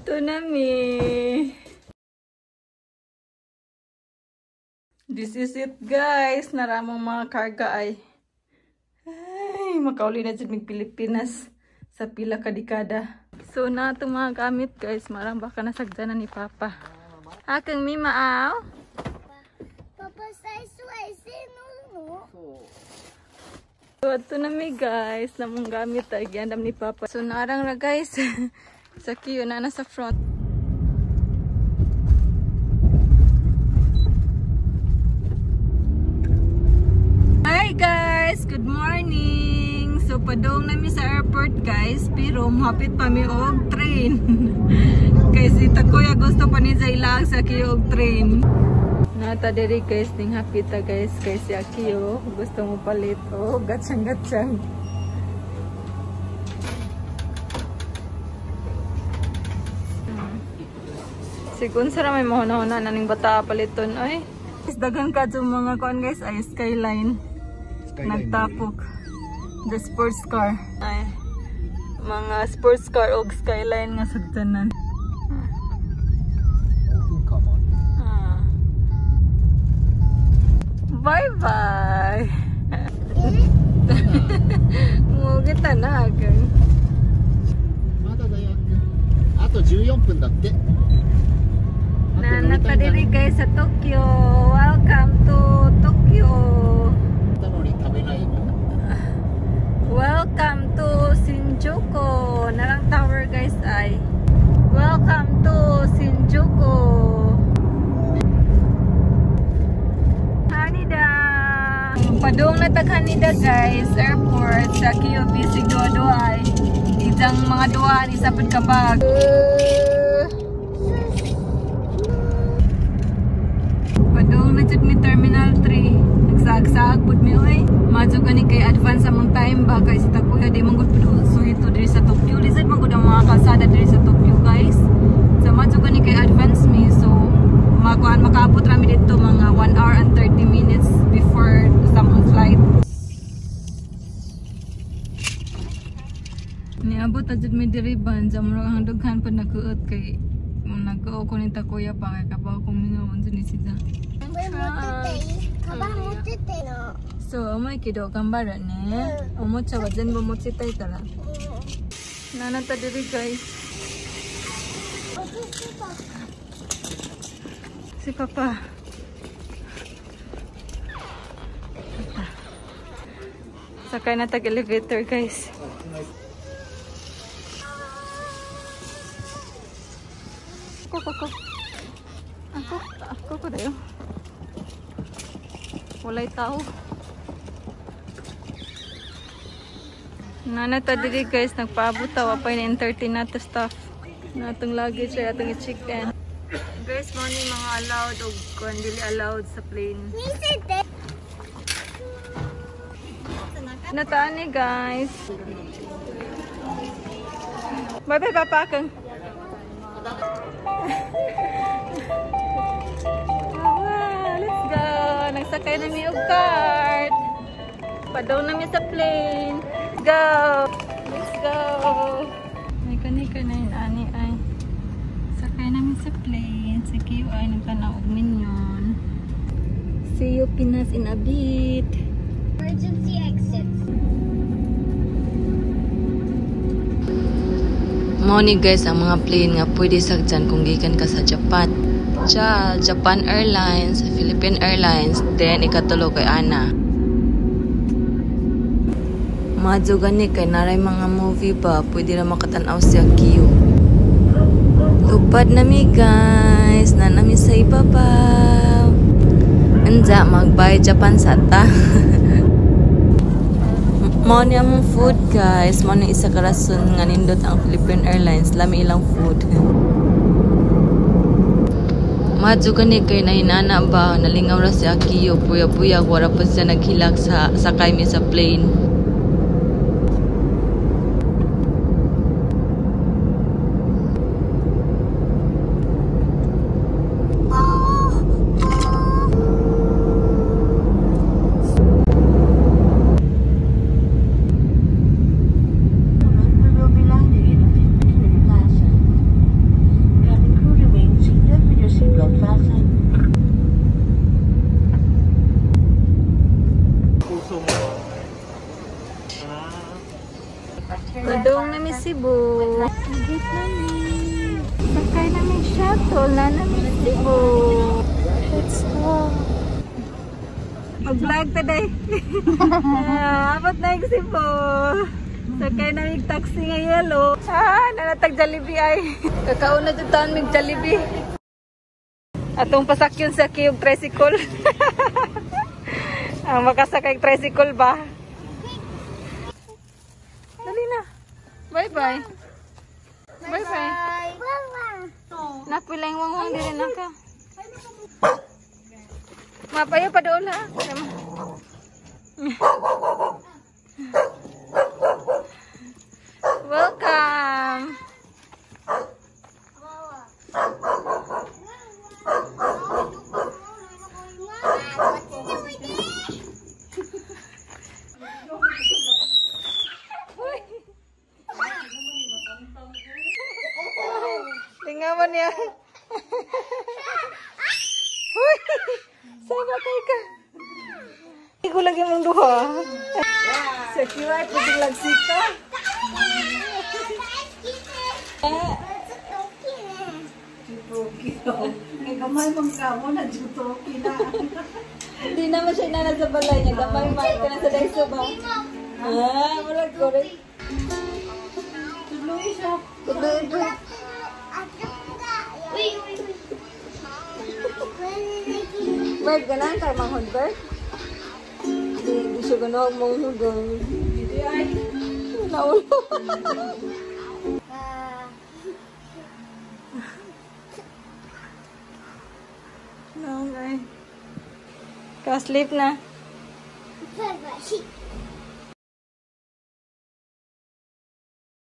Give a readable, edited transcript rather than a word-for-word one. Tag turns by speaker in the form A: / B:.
A: Ato nami. This is it, guys. Naramong mga karga ay. Ay, makauli na dyan mig Pilipinas sa pila ka dekada. So na itong mga gamit, guys. Marang baka nasagdanan ni Papa. Akang mi maaw.
B: パパ最初は SN 乗るの
A: So ato na mi, guys. Namong gamit ay giandam ni Papa. So naarang ra, guys. Sa queue na nasa front. Hi guys! Good morning! So padong nami sa airport, guys, pero muhapit pa mi og train. Kay si Takuya gusto pa ni sa ilag sa kiyo og train. Nata diri, guys, ning hapit ta, guys, kay si Akio gusto mo palit og gatsang-gatsang. Sigun sa may mahuna-huna na ning bata paliton ay. Daghan ka yung mga kuan, guys, ay Skyline. Nagtapok. The sports car. Ay, mga sports car og Skyline nga sagdanan. Ah. Bye bye. Mo kita na agang.
C: まだだよあと14分だって。
A: Na nata diri, guys, sa Tokyo. Welcome to Tokyo.
C: たのに食べないの
A: Welcome to Shinjuku. Narang tower, guys, ay. Welcome to Shinjuku. Haneda. Padung na tag Haneda, guys, airport sa Kyo busy duwa ay. Isang mga duwa isa pud ka bag. Padung na jud mi Terminal 3. Nagsaag-saag pud mi oy. Madyo gani kay advance among time ba kay si Takuya di man gud pud ito diri sa Tokyo. Lisod man gud ang mga kalsada diri sa Tokyo, guys. So madyo gani kay advance mi, so makuan makaabot ra mi dito mga 1 hour and 30 minutes before sa among flight. Niabot na jud mi diri ban sa murag ang dughan pa nagkuot kay nagkuo ko ni Takuya pa kay kabaw kong mingaw unsa ni sila.
B: これ持ってていいカバン持ってての
A: そう重いけど頑張るね。おもちゃは全部持ちたいから。ななたdiri, guys. Si Papa. Sakay na tag elevator, guys. こここ。あ、こ、あ、ここだよ。Walay tao. Nana ta diri, guys, nagpaabot ta wa pa entertain nato staff. Natong luggage ay atong i-check in. Guys, mo ni mga allowed og kuan dili allowed sa plane.
B: 見せて
A: Nataan ni, guys. Bye bye, Papa kang. Wow, let's go. Nagsakay na mi og cart. Padaw na mi sa plane. Go. Let's go. May kanika na yun, ani ay. Sakay namin sa plane. Sa QI, nagtanaw og minion. See you Pinas in a bit.
B: Emergency exits.
A: Mao ni, guys, ang mga plane nga pwede sagdan kung gikan ka sa Japan. JAL, Japan Airlines, Philippine Airlines, then ikatulo kay ANA. Madyo gani kay naray mga movie ba, pwede ra makatan-aw siya Kyo. Lupad nami, guys, na nami sa ibabaw. Anja, mag-bye Japan sa ta. Mao ni among food, guys. Mao ni isa ka rason nga nindot ang Philippine Airlines, lami ilang food. Madyo gani kay nahinana ba, nalingaw ra si Akio, puya-puyag, wala pa siya naghilak sa sakay mi sa plane. Dool na namin Cebu. Let's go. Mag-vlog today. Abot na yung Cebu. Sakay na yung taxi nga yellow. Ah, nanatag Jollibee ay. Kakauna dyan taon mig Jollibee. Atong pasakyon sa kiyog tricycle. Ang makasakay tricycle ba? Dali na. Bye-bye. Bye-bye. Nakpila yung wangwang diri na ka. Mapayo pa doon ha. Welcome. Lingawan niya. Uy! Sama kay ka. Hindi ko lagi mong duha. Sa QR, pwede lagsika.
D: Gamay mong kamo na jutoki na.
A: Hindi naman siya inana sa balay niya. Gamay man ka na sa daiso ba? Ah, wala correct.
D: Tudloy siya.
A: Tudloy. Bird ka na? Kaya manghod bird? Di siya gano'n mong hugang.
D: Hindi ay.
A: Naulo. Okay. Ka-sleep na.